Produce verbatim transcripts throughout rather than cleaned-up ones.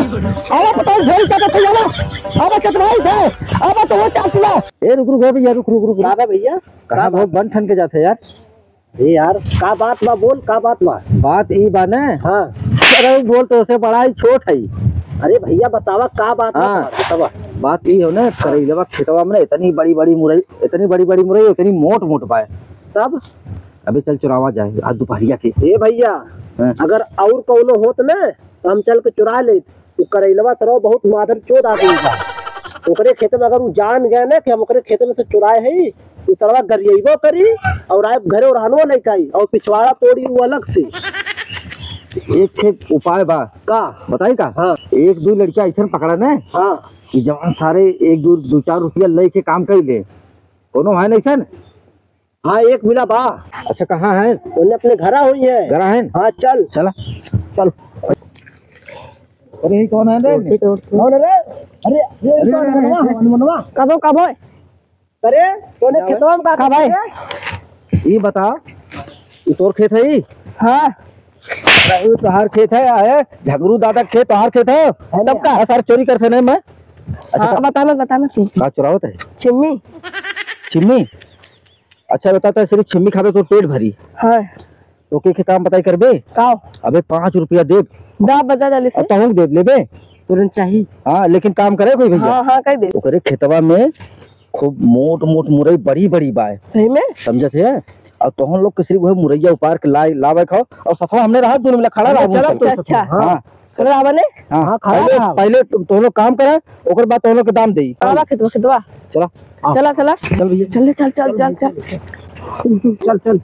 आवा बताओ, झोल का तो आवा, आवा चतराई थे, आवा तो वो चाट ला। ए, रुक, रुक, ए भैया, रुक, रुक, रुक, रुक। का बा भैया? कहाँ का वो बात? बन ठन के जाते यार। ए यार, का बात बा? बोल, का बात बा? बात ई बा ने। हाँ। अरे बोल, तोसे बड़ा ही छोट है। अरे भैया, बतावा, का बात बा हाँ। तुम्हार? बतावा। बात ई हो ने, करैलवा खेतवा में इतनी बड़ी बड़ी मुरई, इतनी बड़ी बड़ी मुरई, उतनी मोट मोट बा। तब? अबे चल चुरावा जाए आज दोपहरिया के। ए भैया, हाँ। अगर और कौनो होत ने, तो हम चल के चुरा लेत। उ करैलवा सरवा बहुत मादर चोद आदमी बा। ओकरे खेत में अगर उ जान गए ना कि हम ओकरे खेत में से चुराए हई, उ सरवा गरियइबो करी और आए घरे ओरहनवा लेके आई और पिछवाड़ा तोड़ी उ अलग से। एक ठे उपाय बा। का? बताई का? हाँ। एक दो लड़किया ऐसन पकड़ा ने हाँ। कि जवान सारे एक दो, दो चार रुपया लेके काम कर ले। कोनो है नहीं सन? हाँ, एक मिला बा। अच्छा, कहाँ है? उन्हें अपने घरा हुई है। घरा है? हाँ, चल। चला। चल। अरे, ये कौन है रे? कौन है रे? अरे, ये अरे, कौन अरे, है? अरे, मनवा, अरे। मनवा। कबो, कबो। अरे, तूने का खेतवा में का का भाई? करे? ये बता, ये तोर खेत है? हाँ। अरे, ये तोहार खेत है, आए? झगरू दादा के खेत, तोहार खेत है? है ना? तब का? हाँ, सर, चोरी करते नहीं मैं। अच्छा, हाँ, का बता मैं, बता मैं। का चुरावत है? छिम्मी। छिम्मी? अच्छा बता, तो सिर्फ छिम्मी खाबे तो पेट भरी। हाँ। तो के, के काम बताई करबे? का? अबे पाँच रुपया देब। दा बजा जल्दी से। अब तहूँ देब लेबे। तुरंत चाही। हाँ, लेकिन काम करे कोई भैया। हाँ, हाँ, कह दे। ओकरे खेतवा में खूब मोट मोट मुरई बड़ी बड़ी बाय। सही में? समझत है? और तोहन लोग के सिर्फ वह मुरैया उपार के लाए, लावे खाओ और सफा हमने रहा दोनों मिला खड़ा रहा चलो, बोल। अच्छा, अच्छा। हाँ। चलो, आवा ने। हाँ, हाँ, खड़ा पहले, रहा। पहले तुम, तुम लोग काम करा, ओकर बाद तुम लोग के दाम देई। आवा खेतवा, खेतवा। चला। चला, चला। चल भैया। चल, चल, चल, चल, चल। चल, चल।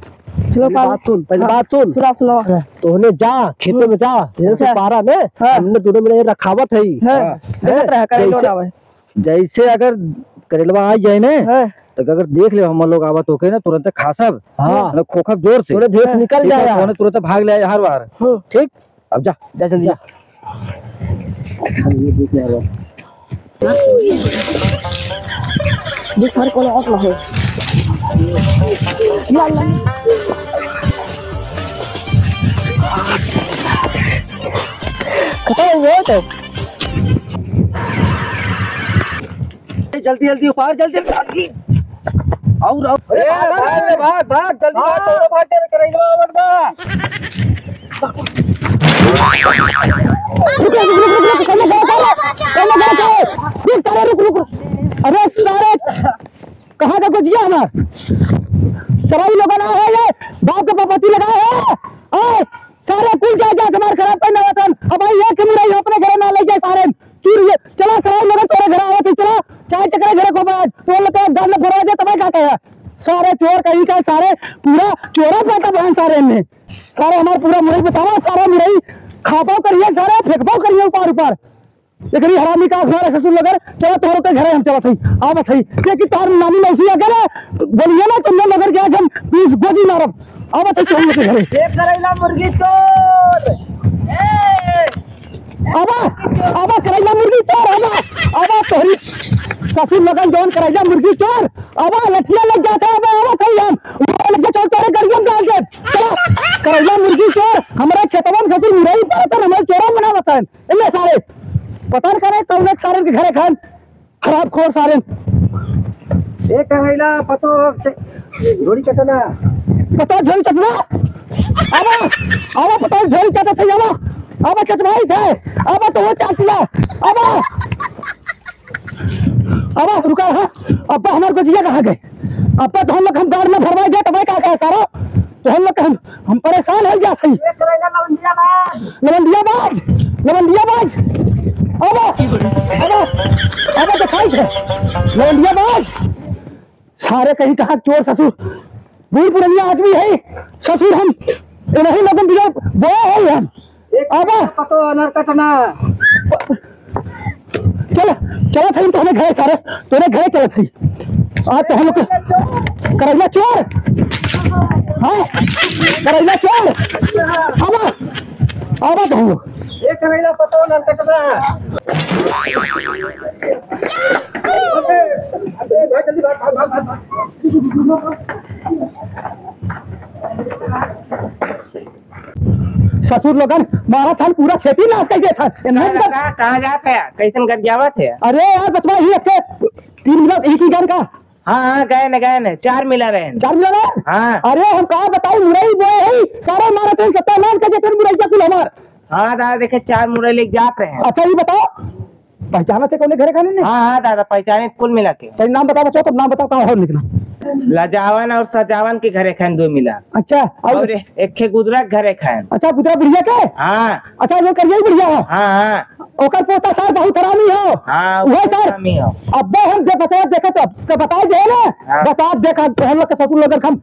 सुनो, पहले बात सुन, पहले हाँ। बात सुन। सुना, सुना। तोहने जा, खेते में जा, हम्म। जैसे अच्छा। पारा ने, हाँ। हमने दोनों में रखावत है। हाँ। हाँ। देखत रहा, करेलो जैसे, ना आवे। जैसे अगर करेलवा आ जाए ने, हाँ। तो अगर देख ले हम लोग आवत होके ना, तुरंत खासब, हाँ। ना खोखब जोर से। तोरे भेस हाँ। निकल ठीक है, जाए। तोहने तुरंत भाग ले हर बार। हाँ। ठीक? अब जा, जा जल्दी जा। देख सारे कौन आउट ना हो। या अल्लाह। खत्म हो गया तो। जल्दी, जल्दी उपार, जल्दी, जल्दी। और, और। ए, भाग रे, भाग, भाग, जल्दी भाग, हाँ। तोरो भाग के रे, करैलवा आवत बा। रुक, रुक, रुक, रुक, रुक, कौन लगा, कौन लगा, कौन लगा, रुक, सारे, रुक, रुक, रुक। अरे, सारे, कहाँ का कुछ गया हमार? सराई लोग ना है ये, बाप के पपती लगा है। ए, सारे कुल जा, जा, हमार खराब करना वतन। अब भाई, ये के मुरई अपने घरे ना ले जाए सारे। चूर ये, चला सराय लगे तोरे घर आवत ही, चला, चाहे चकरे घरे को बाज, तोर लगे घर में भरवा दे, तबे का कहे? सारे चोर कहीं का, सारे पूरा चोरा पाटा बहन सारे ने। सारे हमार पूरा मुरई बतावा, सारा मुरई खापाव करिए, सारे फेंकपाव करिए ऊपर ऊपर। एकरी हरामी का घर ससुर लगे, चला तोहर के घरे हम चलत हई, आवत हई। ये कि तार नानी मौसी अगर बोलिए ना, तुमने नगर के आज हम बीस गोजी मारब। आवत हई तुम लोग के घरे। ये करैला मुर्गी चोर। आवा, आवा करैला मुर्गी चोर, आवा, आवा तोहरी ससुर लगन जौन करैला मुर्गी चोर, आवा लठिया लग जाता है, आवा, आवा सही हम, वो लठिया चोर तोरे गड़िया में डाल दे, चला, करैला मुर्गी चोर, हमारा खेतवा में ससुर मुरई पर तो हमारे चोरा मना बताएं, इनमें सारे, पता न करे कौन सारे के घरे खान, खराब खोर सारे। ए कहैला पतो से-, झोरी कटना। पतो झोरी कटना? आवा, आवा पतो झोरी कटत है, आवा। आवा चटवाई थे। आवा तो वो चाट लिया। आवा। आवा, रुका, हाँ। अब्बा हमार गोजिया कहाँ गए? अब्बा तो हम लोग हम गाड़ में भरवाई दे, तो मैं का कहे सारा? तो हम लोग हम, हम परेशान हो जात हई। लवंडिया बाज, लवंडिया बाज, अब, अब, अब दिखाई दे, लवंडिया बाज। सारे कहीं कहाँ चोर ससुर, बूढ़ पुरनिया आदमी है ससुर, हम इन्हीं लोगन बिना बोए है हम। अब पतो अनर कटना। चल, चलत हई, तोहरे घरे सारे, तोहरे घरे चलत हई। आज तो हम लोग के करैला चोर, हाँ, करैला चोर, आवा, आवा तो हम लोग। ये करैला पतवा ना कटना। अबे, अबे, भाग, जल्दी भाग, भाग, भाग, भाग। ससुर लोगन मारत हन, पूरा खेती नाश कर देत हन। एन्ने कहाँ, एकदम कहाँ, कहाँ जात है? कैसन गरियावत है? अरे यार बचवा, ही एक तीन मिला, एक ही जान का। हाँ, हाँ, गए न, गए न, चार मिला रहे न। चार मिला रहे? हाँ। अरे हम का बताई, मुरई बोए है, सारे मारत हैं, सत्यानाश कर देत हन मुरई का कुल हमार। हाँ दादा, देखे चार मुरई लेके जात रहे हैं। अच्छा ये बताओ, पहचानत है कौने घरे खाने ने? हाँ, हाँ, दादा, पहचाने कुल मिला के। तो नाम बताओ बच्चा, तो नाम बताओ, कहाँ हो लिखना? लजावन और सजावन के घरे खान दो मिला। अच्छा, और? और एक खे गुदरा के घरे खान। अच्छा, गुदरा बुढ़िया के? हाँ। अच्छा, जो करिया ही बुढ़िया हो? हाँ, हाँ। ओकर पोता सार बहुत हरामी हो। हाँ, वह बहुत सार हरामी हो। अब्बे हम देख बचवा देखे तो, तो बता दे ना। हाँ। बता देख, हम लोग के ससुर लोग हम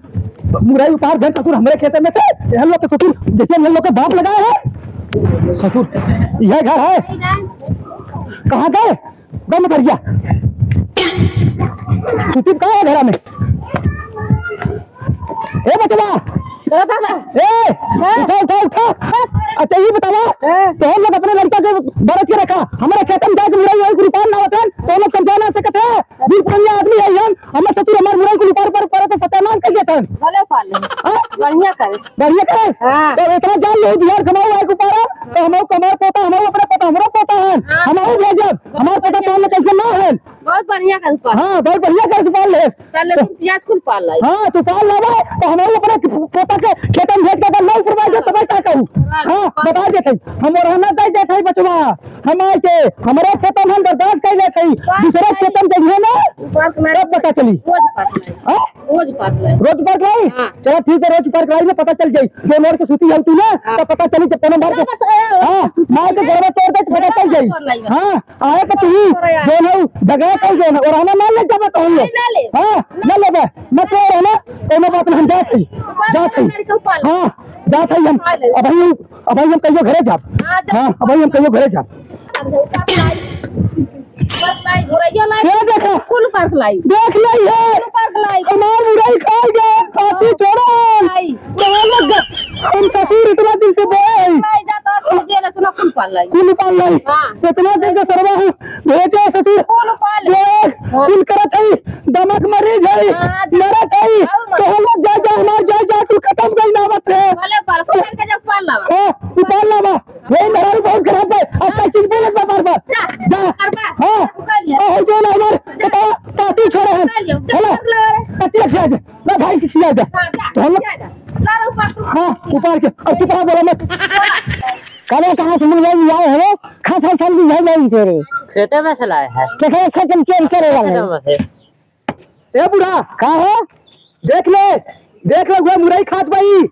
मुरई उपार देन ससुर हमरे खेते में से, हम लोग के ससुर जैसे हम लोग के बाप लगाए हैं। ससुर, यह घर है। कहाँ गए? गम करिया। सुतीब का है घरा में? ए बचवा। का दादा? ए, हाँ। उठा, उठा, उठा। अच्छा, ये बतावा, हाँ। तो हम लोग अपने लड़का के बरत के रखा, हमारे खेतन जाके मुरई वही कुल उपार ना होतन, तो हम लोग समझा ना सकते हैं। बूढ़ पुरानिया आदमी है हम, हमारे ससुर हमारे मुरई कुल उपार पर, पर तो सत्यानाश कर देतन। भले उपार ले। हाँ? बढ़िया करे। बढ़िया करे? हाँ। तो इतना जान लो, बिहार कमाऊ आए के ऊपर, तो हम कमार पोता, हम अपने पोता, हमरा पोता है। हाँ। हम भेजब, हमार पोता तो हम कैसे ना है। बहुत बढ़िया कर पाल। हाँ, बहुत बढ़िया कर पाल ले। पहले तुम प्याज कुल पाल लाई। हाँ, तू पाल लावा, तो हम अपने पोता के खेतन भेज के अगर नहीं करवा दे, तो मैं क्या कहूँ? हाँ, हाँ, पाल। बता देते। हम ओरहना दे देते बचवा। हम आए के, हमारे खेतन हम बर्दाश्त कर लेते। पाल दूसरे लाई। खेतन जइहे ना, पाल लाई। तब पता चली। रोज पाल लाई। हाँ? रोज पाल लाई। रोज पाल लाई? हाँ। चला ठीक है, रोज पाल लाई में पता चल जाई। जो नोर के सूती है तू ना, हाँ। तो पता चली जब कोनो मार के, हाँ, मार के गड़बड़ तोड़ दे तो पता चल जाई। हाँ। आए के तू ही, जो ना, झगड़ा कर जो ना, ओरहना ना ले जाबे तो हम लोग। नहीं, ना ले। हाँ, ना लेबे, ना तो ओरहना, कोनो बात ना, हम जात हई, जात हई। हाँ, जात हई हम। अबही, अबही हम कहियो घरे जाब। हाँ, जा। हाँ, अबही हम कहियो घरे जाब। समझौता लाई, बस लाई, घोरैया लाई, क्या देखा? कुल पार लाई। देख लाई है। कुल पार लाई। हमार मुरई खाई गए, पार्टी छोड़ा। लाई। कहाँ लग गए? हम ससुर इतना दिन से बोए हैं। लाई जाता है, कुल जेल है, सुना, कुल पार लाई। कुल पार लाई। हाँ। इतना दिन से सरवा है, भेजे ससुर। कुल पार लाई। बोए, हाँ। कुल करत है, दमक मरीज है, हाँ, जा। मरत है। और मत। तो हम लोग जा, जा, हमार जा, जा, तू खत्म कहीं ना मत है। भले पाल, कुल के जब पाल लावा। हाँ, तू पाल लावा। यही मेहरारू बहुत खराब है। अच्छा, हाँ। चीज बोलत बा बार-बार। जा, जा। करबा। हाँ। कर लिया। ओ, हो जो ना हमार, जा। बताओ, पार्टी छोड़े हम। कर लिया। जा, हेलो। कर लिया। पति रख लिया जा। ना भाई की खिया जा। हाँ, जा, तो हम लोग जा, जा। ला रे, ऊपर तू। हाँ, ऊपर के। अब चुप रहा, बोला मत। बोला। कबे कहाँ से मुर्गा भी आए हो? खा, खा, खा, भी है नहीं तेरे। खेते में से लाए हैं। केकरे खेत में चोरी करे वाले? खेते में से। ए बूढ़ा, का हो? देख ले, देख ले, वह मुरई खात बा ई।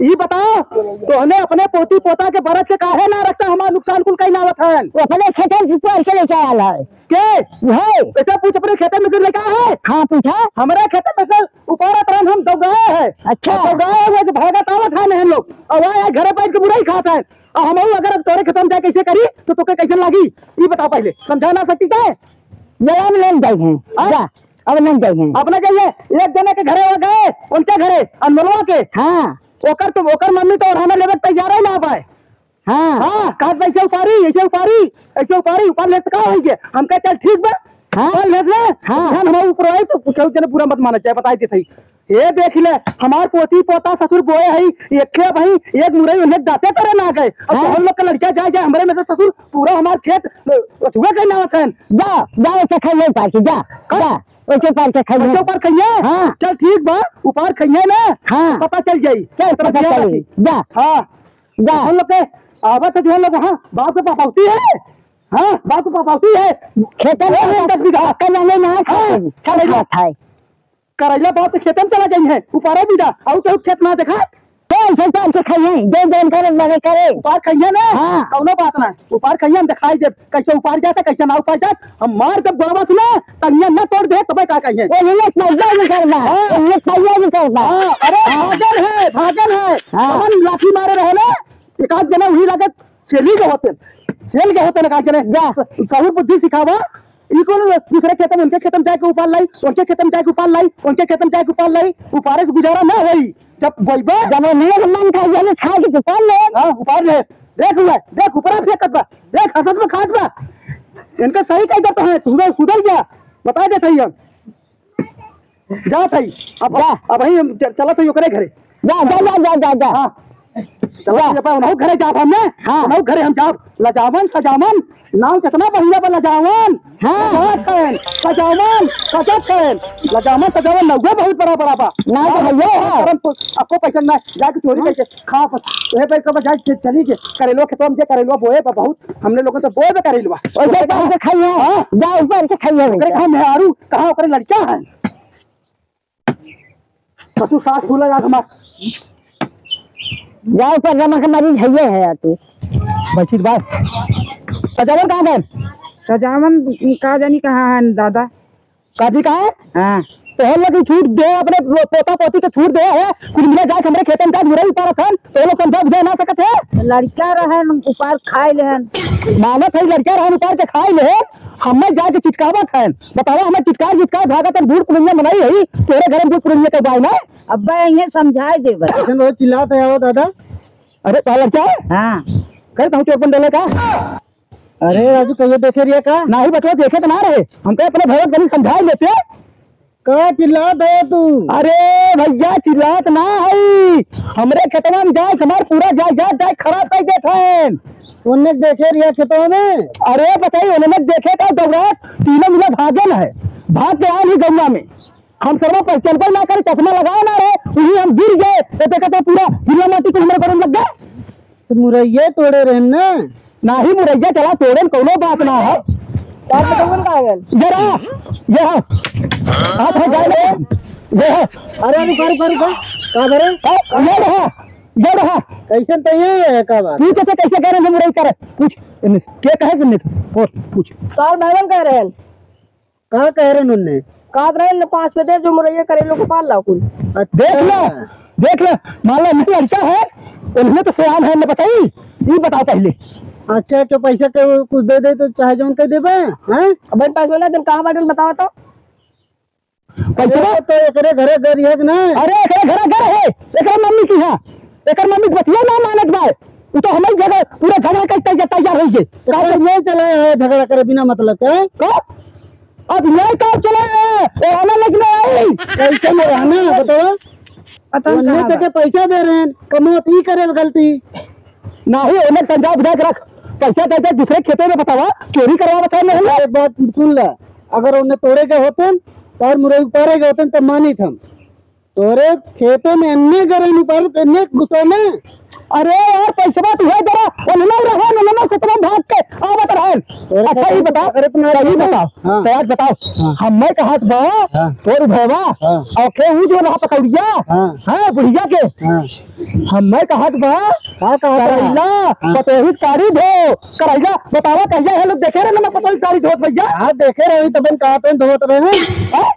ई बताओ, तोहने अपने पोती पोता के बरत के काहे ना रखता, हमार नुकसान कुल कहीं ना आवत है। वो अपने खेतन से तोड़ के लेके आयल है। के? वही। ऐसे पूछ, अपने खेतन में से लेके आया है? हाँ, पूछा। हमारे खेतन में से ऊपर तरन हम दौड़ाए हैं। अच्छा। और दौड़ाए हुए से भागत आवत है हम लोग। और वहाँ घरे बैठ के मुरई खात है। और हम अगर अब तोरे खेतन जाए कैसे करी, तो तोके कैसे लागी? ई बताओ पहले, समझा ना सकती का? जवाब लेन जाई हैं। हाँ? जा। अब नहीं जाइए। अपना जाइए, एक जने के घरे हो गए, उनके घरे, अनमोलवा के। हाँ। ओकर तो, ओकर मम्मी तो ओढ़ाना लेवे के तैयार ही ना पाए। हाँ। हाँ, कहत बा, "ऐसे उपारी, ऐसे उपारी, ऐसे उपारी, उपार लेत का होई गे?" हम कहे, "चल ठीक बा, हाँ। उपार लेत ले।" हाँ। ध्यान हमारे ऊपर आई तो कुछ जने बुरा मत माना चाहे, बताई देत हई। ये देख ले, हमार पोती पोता ससुर बोए हई, एक भाई, एक मुरई उन्हें दाते करे ना गए। अब हाँ। हम लोग के लड़का जाए, जाए, हमरे में से ससुर पूरा हमार खेत, अथुआ कहीं ना होत है। जा, जा, ऐसे खाइए उपार के, जा, हाँ। जा। ओके, उपार के खाइए। ओके, उपार खाइए? हाँ। चल, ठीक बा, उपार खाइए ना। हाँ। पता चल जाई। चल, पता चल जाई। जा। हाँ। जा। हम लोग के आवत है जो हम लोग, हाँ, बाप के पापौती है। हाँ, बाप के पापौती है। खेतन में दस बीघा। कल हमें ना हाँ, खाए, कल करैला। खाए। करैला बाप के खेतन चला जाई है, उपारे बीघा, और केहू खेत ना देखा। कौन से काम से खाइए? जो जौन करे, लगे करे। उपार खाइए ना? हाँ। कौनो बात ना। उपार खाइए, हम दिखाई देब, कैसे उपार जाता, कैसे ना उपार जात। हम मार देब गोड़वा से ना, तनिया ना तोड़ दे, तबे का कहिए। वो इंग्लिश में नहीं करना। हाँ। इंग्लिश में नहीं करना। हाँ, अरे हाँ। भागल है, भागल है। हाँ। कौन लाठी मारे रहे ना? एक आध जना वही लगे, सेली के होते। सेल के होते ना, का जने? जा। सहूर बुद्धि सिखावा। ई कौन दूसरे खेत में, उनके खेत में जाके उपार लाई, उनके खेत में जाके उपार लाई, उनके खेत में जाके उपार लाई, उपारे से गुजारा ना होई। जब बोइबे जब वो नहीं मन था, ये खा के तो उपार ले। हाँ, उपार ले। देख हुआ, देख ऊपरा फेंकत बा, देख हंसत में खात बा। इनका सही कह देता है, सुधर, सुधर जा, बता देते ही हम। जा भाई, अब, जा। अब भाई हम च-, चलत हई ओकरे घरे। जा, जा, जा, जा, जा, जा। हाँ। चला, वाह। ये पर उनहु घरे जाब हमने। हाँ। उनहु घरे हम जाब। लजावन, सजावन, नाम केतना बढ़िया बा, लजावन। हाँ। सजात हैं, सजावन, सजत हैं। लजावन, सजावन, नौवे बहुत बड़ा, बड़ा बा। ना तो भैया है। करम तो आपको पैसा ना, जाके चोरी करके खा, ए भाई, कब जाए, च-, चली के करेलो खेतवा में जे करेलो बोए बा बहुत, हमने लोगन तो बोए बे करेलवा। ओइसे ऊपर से खाइए। हाँ। जा ऊपर से खाइए ओकरे भैया। कहाँ मेहरू, कहाँ ओकरे लड़का है? ससुर सास भूला याद हमार। जा ऊपर रमा के मरीज है, ये है तू। बैठी बात। सजावन कहाँ गए? सजावन का जानी कहाँ है दादा? काजी कहाँ है? हाँ। तो हम लोग छूट दे, अपने पोता पोती के छूट दे है, कुल मिला जाए हमरे खेतन का घुरे उतारत हन, तो लोग समझा बुझा ना सकत है। लड़का रहन, उपार खाए लेहन। मानत है, लड़का रहन, उपार के खाए लेहन, हमें जाके चिटकावत हन। बतावा, हमें चिटकार चिटकार भागत हन, बूढ़ पुरनिया मनई है, तोरे घर में बूढ़ पुरनिया के बाय ना। अब्बा, इन्हें समझाए देबे। ऐसन बहुत चिल्लात है, आओ दादा। अरे, तोहार लड़का है? हाँ। करे, तहूँ चोरपन डोले का? अरे राजू, कहियो देखे रहिया का? नाही बचवा, देखे तो ना रहे। हमके अपने भैया के तनी समझाई लेते। का चिल्लात है तू? अरे भैया, चिल्लात ना है। हमरे खेतवा में जाए, हमार पूरा जायदाद जाए खराब कर देत हैं। उन्ने देखे रहिया खेतवा में? अरे बताई, उन्ने देखे का दौड़ात, तीनों मिला भागन है। भाग के आन ही गौवा में। हम सरवा पहचान पर ना करे, चश्मा लगाए ना रहे, वही हम गिर गए। ये देखा तो पूरा हिला माटी को हमारे गोड़ में लग गए। तो मुरैया तोड़े रहन ना? नाही, मुरैया चला तोड़न, कौनो बात ना है। बात बतावन का है? जरा, ये हाँ। आप हो जाए ना। ये हाँ। अरे, रुका, रुका, रुका। का बरे? हाँ, ये रहा, ये रहा। कैसन तो ये है, का बात? पूछ, अच्छा, कैसे कह रहे हैं मुरई करे? पूछ, इन्हें से। के कहे से निक? बोल, पूछ। तोर भाईवन कह रहे हैं। का कह रहे उनने? कहत रहे न पाँच पे दे, जो मुरैया करे लोग पाल ला कुल। अच्छा। देख ले, देख ले, मान ला, इनके लड़का है, उन्हें तो सयान है, न बताई, ई बताओ पहले। अच्छा, तो पैसा के कुछ दे दे तो चाहे जौन कह देबे, हैं? अब पैसा ना, तुम कहाँ बाटन बताओ तो? पैसा ये तो एकरे घरे घर है कि ना? अरे, एकरे घरे घर है, एकरे मम्मी की है, एकर मम्मी बतिया ना मानत बा, वो तो हमारी जगह पूरा झगड़ा कर तैयार, तैयार हो गए। तो का कर- नहीं चला है झगड़ा करे बिना मतलब के, हैं? का? अब न्याय का चला है? ओढ़ाना लेके नहीं आई। कैसे में रहना है, बताओ? पता नहीं उन्हें कहाँ तो बा। के पैसा दे रहे हैं, कमौत ही करे गलती। नाही, उन्हें समझा बुझा के रख। पैसा दे दे, दूसरे खेते में बतावा, चोरी करवा बताए नहीं। एक बात सुन ले, अगर उन्हें तोड़े के होते हैं, तो और मुरई उपारे के होते हैं, तब मानित हम। तोरे खेते में एन्ने गरम पर एन्ने गुस्सा में। अरे यार, पैसवा तू है जरा, ओनना रहे, ओनना से तुम भाग के आवत रहे। तोरे अच्छा, ये खेते में बता, अरे, तुम तो ये बता। बताओ, हाँ। तो आज बताओ, हाँ। हमें कहत बा, हाँ। तोर भैवा, हाँ। और के ऊ जो रहा पकौड़िया, हाँ। हाँ, बुढ़िया के। हाँ। हमें कहत बा, का कहत बा? करैला, हाँ। पतोही के साड़ी धो, करैला, बतावा, कहिया है लोग देखे रहे ना पतोही के साड़ी धोत भैया? हाँ, देखे रहे, तबन कहत हैं, धोत रहे हैं। हाँ?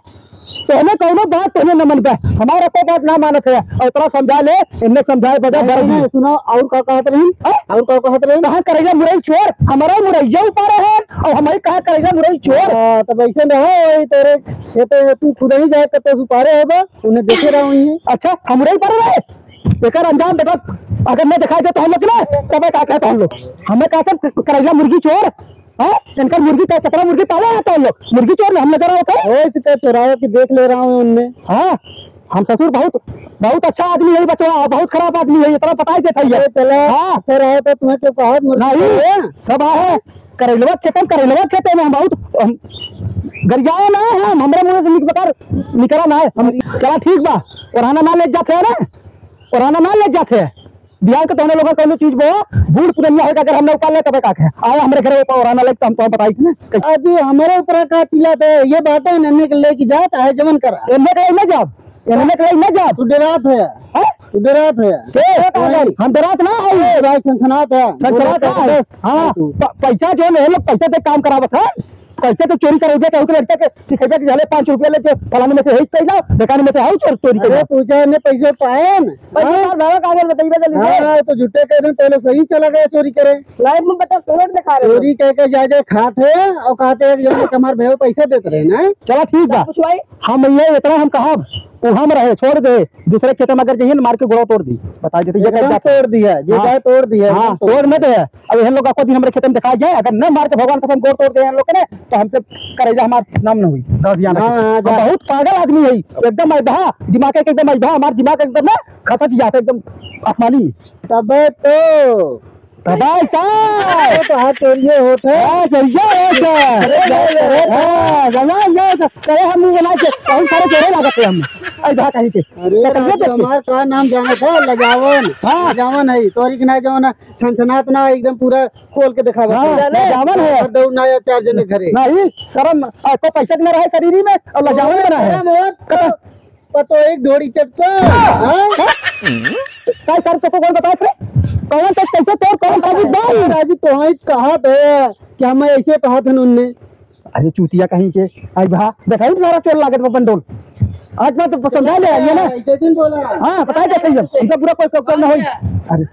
तोहने कौनो बात तोहने न मन बा, हमारा कोई बात ना मानत है। और इतना समझा ले, इनने समझाए बजा नहीं, भर नहीं, दिए। सुनो, और का कहत रही? हाँ? और का कहत रही? कहाँ करैला मुरई चोर, हमारा मुरैया उपारे है, और हमारे कहाँ करैला मुरई चोर। हाँ, तब ऐसे न हो, वही तेरे, ये तो तू खुद ही जाए, कते से उपारे है बा, उन्हें देखे रहा वहीं है। अच्छा, हम मुरई उपारे रहे? एकर अंजाम देखो, अगर न दिखाई दे तो हम लोग ना, तबे का कहता हम लोग, हमें कहते करैला मुर्गी चोर। हाँ? इनकर मुर्गी का, कितना मुर्गी पाला है तो लोग? मुर्गी चोर में हम नजर आओ तो? ओए, इसे तो चोरावे की देख ले रहा हूँ उनमें। हाँ, हम ससुर बहुत, बहुत अच्छा आदमी है बचवा, बहुत खराब आदमी है, इतना बताई देता है। अरे चला, हाँ। अच्छा रहा तो तुम्हें क्यों कहा, मुर्गी नहीं, चोर है? सब है। करैलवा खेते में, करैलवा खेते में हम बहुत, हम गरियाए ना है, हम, हमरे मुंह से निक-, बेकार निकला ना है। हम, चला ठीक बा, ओढ़ाना ना ले जाते हैं ना, ओढ़ाना ना ले जाते हैं। बिहार के तोहने लोगन कौनो चीज बा, बूढ़ पुरनिया होके अगर हमने उपाल ले, तबे का कहे? आए हमरे घरे ऊपर ओराना लग, तो हम तो बताई थी ना। आज हमरे ऊपर का चिल्लात है, ये बात है, इन्हें के लेके जा, चाहे जमन करा। इन्हें के लेके ना जाब, इन्हें के लेके ना जाब। तू डरात है, हैं? तू डरात है। के? हम डरात ना है। ए, भाई, सनसनात है। सनसनात है। बस। हाँ, तू। प-, पैसा जो है, लोग पैसा दे काम करावत है। कैसे तो चोरी करोगे, कहू के लड़का के सिखाइबे कि जाले पाँच रुपया लेके फलाने में से है कइला, बेकाने में से है चोर, चोरी अरे कइला। पूछा ने पैसे पाए न? पैसे हाँ? यार बाबा कागज बताइबे जल्दी से। हाँ, तो झूठे कह रहे, तो लोग सही चला गया चोरी करे। लाइव में बता, फ्रॉड दिखा रहे हो। चोरी कह के जा, जा खात है और कहते हैं कि जो हमारे भैया पैसा देते रहे ना। चला ठीक बा। कुछ भाई? हम ये इतना हम कहा, वो हम रहे, छोड़ दे, दूसरे खेते में अगर जइहैं न, मार के गोड़वा तोड़ दी, बताइ देते, ये एकदम कह जाते। तोड़ दिया, ये हाँ। कहे तोड़ दिया, हाँ, एकदम तोड़ तोड़ न दे। अब एहन लोग का को दिन हमरे खेते में देखाइ जाए, अगर न मार के भगवान कसम गोड़ तोड़ दे एहन लोग के ना, तो हमसे करेजा हमार नाम न हुई। दस ध्यान हाँ, रखे। हाँ, हम जा। बहुत पागल आदमी है, एकदम अइबा, दिमाग के एकदम अइबा, हमार दिमाग एकदम ना खसक जात है, एकदम आसमानी में। तबे तो। तबाय का? तो हाथ चोरिए होत है। हाँ, चोरिए होत है। अरे, अरे, अरे। हाँ, जमा ये तो, अरे, हम नहीं बनाए थे, बहुत सारे चोरे लागत है हम। अरे, भाग कहीं के। अरे, तो कहिए राजू, देखिए। हमार का नाम जानत है? लजावन। हाँ। लजावन है, तोरी के ना जवन है, छनछनात ना, एकदम पूरा खोल के देखावा। हाँ, जाने? लजावन है। और दौड़ ना आया चार जने घरे। नहीं, शर्म, आ, को पैसा के ना रहे शरीर में, और लजावन बना है। शर्म होत, कहाँ? पतोहिक ढोड़ी चटका, हाँ? का सर, तोको कौन बताए थे? कौन सा कैसे तोर कौन सा भी बाल? राजू, तोहई कहा थे कि हम ऐसे कहा थे उनने। अरे चूतिया कहीं के, अइबा, देखाई तुम्हारा चोर लागत बा पंडोल। आज बात तो समझा ले, आइए ना। ऐसे दिन बोला। हाँ, बताए देते हैं, उनका बुरा कोई काम ना होई। अरे।